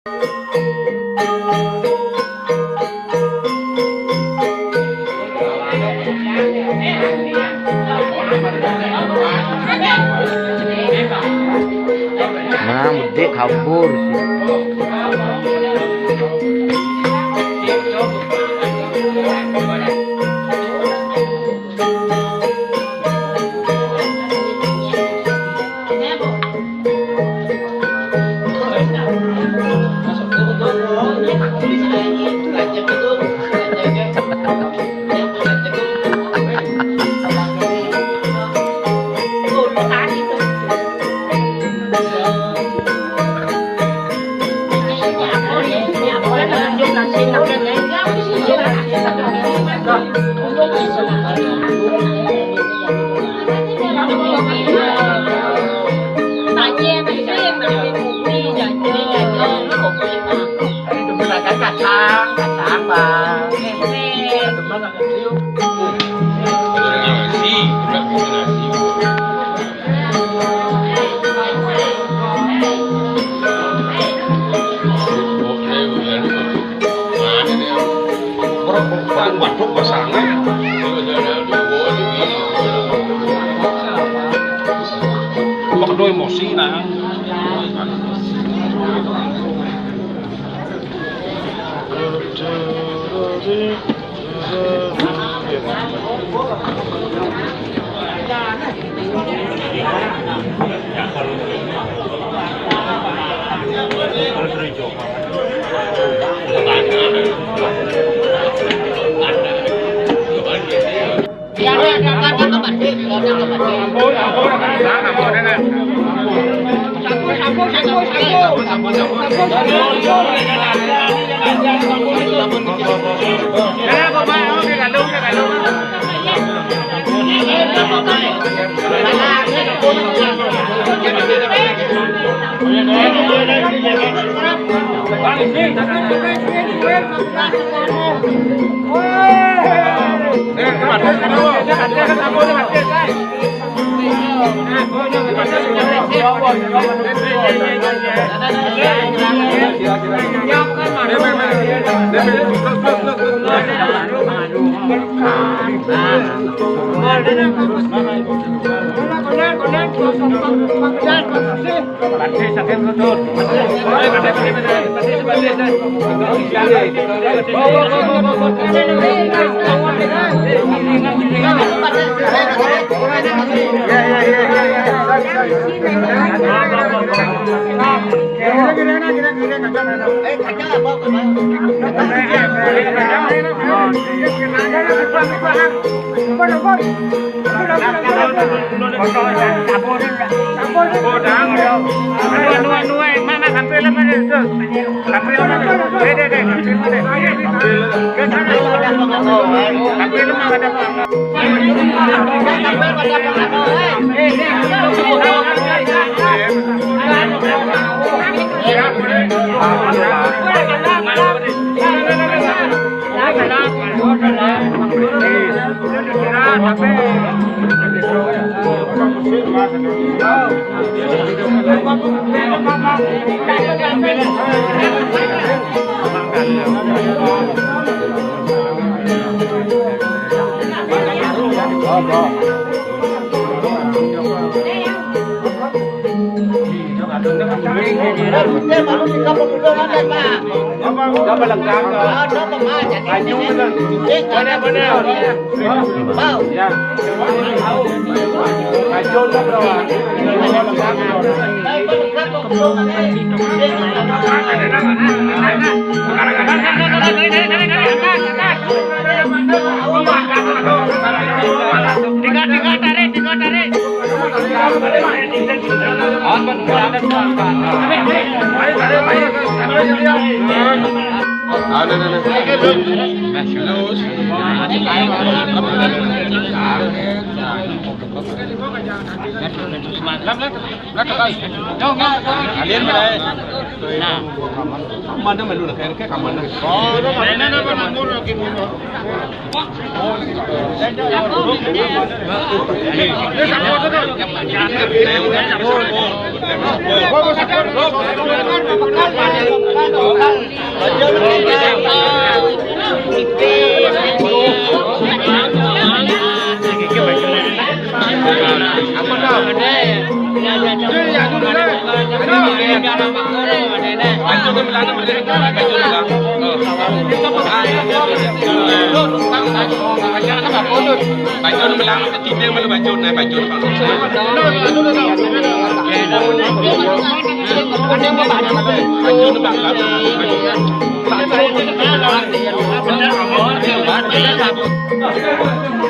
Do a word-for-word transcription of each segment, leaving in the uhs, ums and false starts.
Nah, mudik kabur sih. Kacang, kacang, Bang. Tempe. Tempe. Ada nasi, udah nasi. Waduh, emosi, nah. Tiga, tiga, tarik, tiga, tarik. Ada, ada, ada. Alien mana? Mana malu nak kaya kaya mana? Oh, mana mana mana.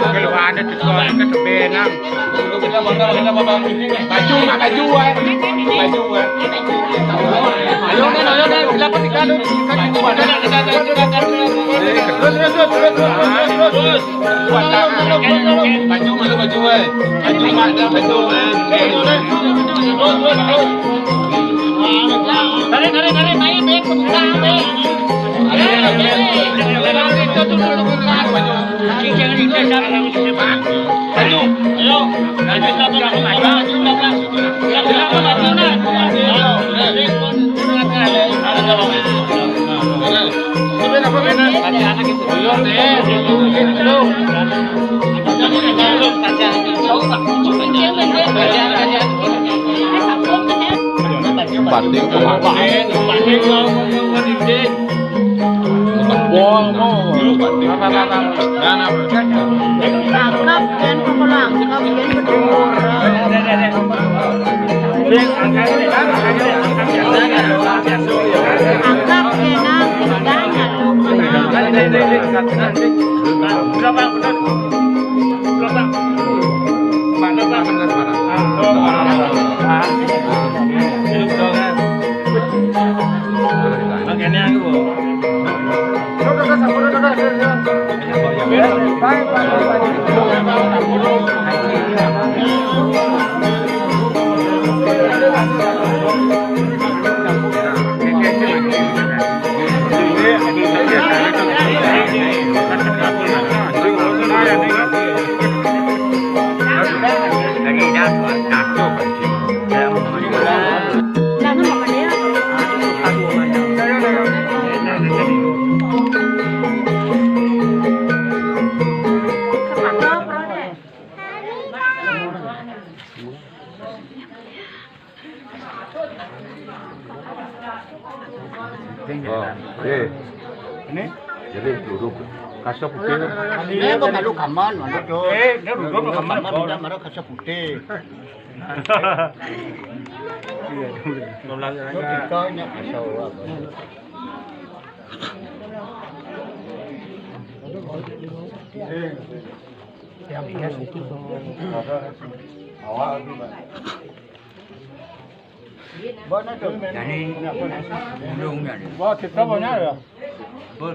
Kalau ada tukang ketepenan. Baju mak baju eh. Baju eh. Ayo nih, ayo nih, kenapa tiga lu? Terus, terus, terus, terus, terus, terus. Baju mak baju eh. Baju mak baju eh. Tarik, tarik, tarik, tarik, Ben, kebuka, Ben. Banding tuh. Wong mau. Angkep yen pokoke angkep yen bedhuwur. Angkep yen nang sing tanya lho. Mana Pak? Mana, mana? Oke, ini aku. Oh, oke. Ini? Jadi duduk. Kasih putih. Ini kok malu kaman, malu tuh. Eh, ini duduk kaman. Kaman, udah marah kasih putih. Iya. Kau tanya kasih apa? Yang biasa itu. Awak itu, Pak. Jani, ulungnya ni. Wah, kita banyak ya. Pun.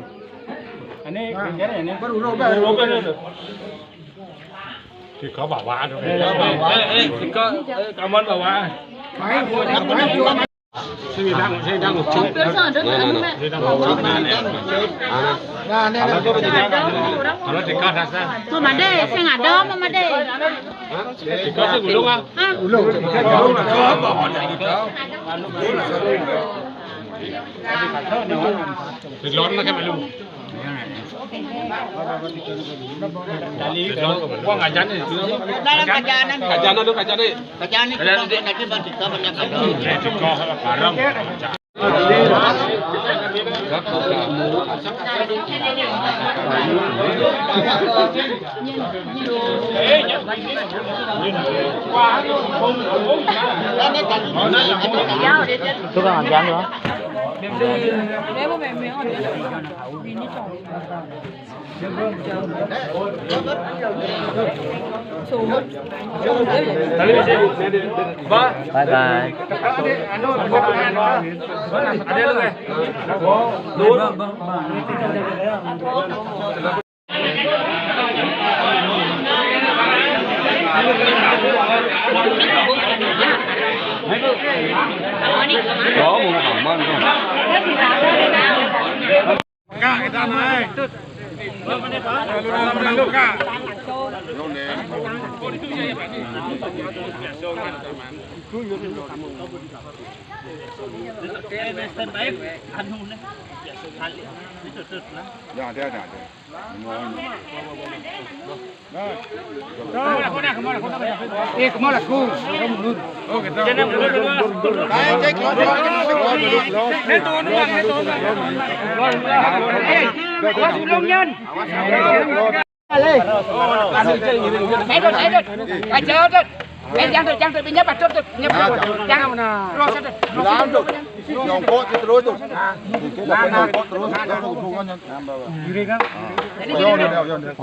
Ini, ini, ini. Pun ulung, Pak. Ulung, Pak. Kita bawa tu. Eh, eh, eh, kita, eh, kaman bawa. Baik, baik. Sing ndang, sing ndang ujung. Nah, nah, nah. Sing ndang ujung. Nah, nah. Nah, nah, nah. Kalau di kas, rasa. Mau made, sing ada, mau made. Hah? Di kas sing ulung, ah. Hah? Ulung. Di luar nak malu. Wah, kajane. Dalam kajane. Kajane tu, kajane. Kajane kita nanti bantu kita banyak kali. Ya, cukup barang. Tukang ajan, Bang. Bye bye. Ya, ada, ada, ada. Jangan, jangan, jangan. Nyongkok terus tuh. Nyongkok terus, jangan hubungannya. Jadi gini,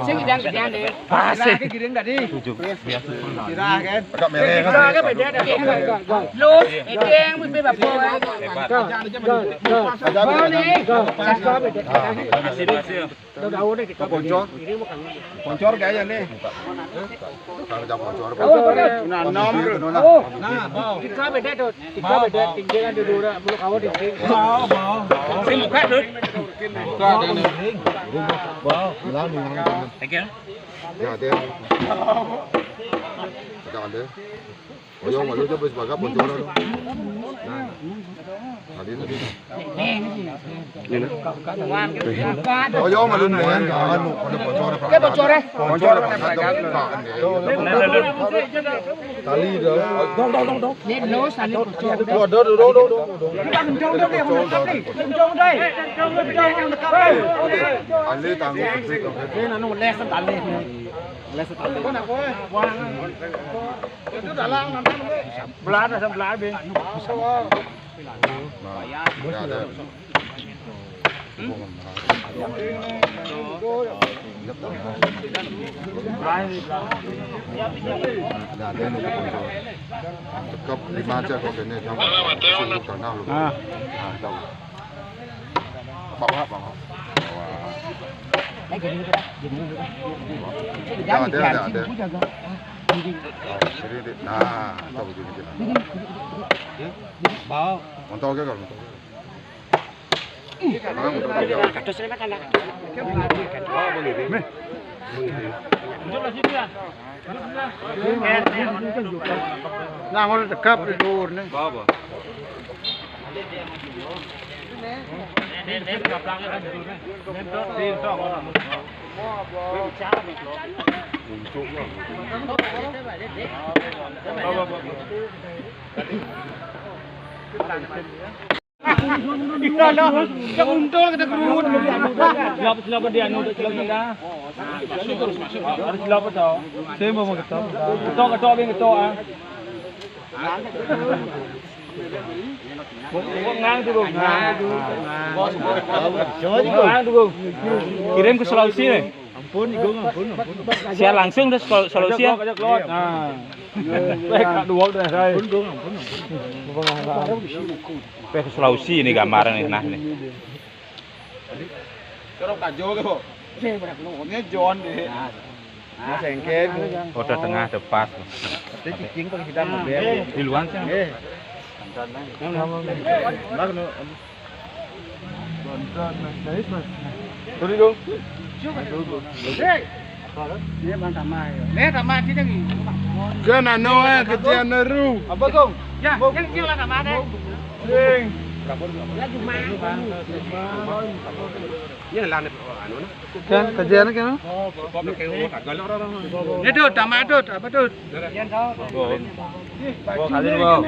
sing gedang-gedang deh. Pas sih. Gedang tadi. Sirah kan. Agak merah kan. Sirah kan beda tadi. Lus, edeng, mesti bapak. Ada beda. Beda. Daun-daun deh, kita. Poncor. Poncor gaya nih. Kalau jam poncor. Nah, nom. Nah, bau. Kita beda tuh. Kita beda tinggi kan dulu ora, belum kau tinggi. Bau, bau. Sing buka, Dut. Buka ada nih. Bau. Lami. Tegel. Ya, ada. Ada, ada. Oh, yang malu coba sebagai poncor. Nah. Tadi, tadi. Ini nah. Oh, yang malu nih, kan? Anu, ada poncor. Ke poncor, eh? Poncor, poncor. Tali dah. Dong, dong, dong, dong. Ini lo, sana poncor. Dong, dong, dong, dong, dong. Ini kan dong, dong, yang dekat nih. Dong, dong, dong. Ahli tangguh. Ini anu, les tali. Les tali. Itu dalam, nanti. Belah, ada belah, Bing. Nah, ya, ada. Cakep, lima aja kok ini, yang suruh tanah lu. Ah. Nah, tahu. Bawa, bawa. Bawa. Ada, ada, ada. Oh, jadi, nah, tahu gini, gini. Bawa. Kontol ke kalau kontol. Nah, ngono tegap dhuwur ne. Kita dah, kita untung, kita kerut. Silap, silap dia, anu, silap dia. Harus silap tau. Saya mau ketok. Ketok, ketok, dia ketok, ah. Kok, kok ngang tu, Bung? Ngang tu. Kok ngang tu, Bung? Kirim ke Sulawesi ni. Ampun, Igung, ampun, ampun. Siar langsung dah Sul-, Sulawesi ya? Ajak keluar, ajak keluar. Nah. Baik, Kak, dua dah, saya. Ampun, Gung, ampun, ampun. Weh, Sulawesi ni gambaran ni, nah ni. Terus kajo tu. Ni John ni. Mas Engken. Oh, dah tengah, dah pas. Tapi cicing pakai kita mobil. Di luar sih. Eh. Nah, no. Sorry, Gung. Hei. Ini Bang Tama ya. Ini Tama sini lagi. Kan anu, eh, kerjaan baru. Apa, Gung? Ya, yang dia lah Tama deh. Sing. Ya, cuma. Ini lah anu nah. Kan kerjaan kan? Ini tuh Tama tuh, apa tuh? Bawa kali dua.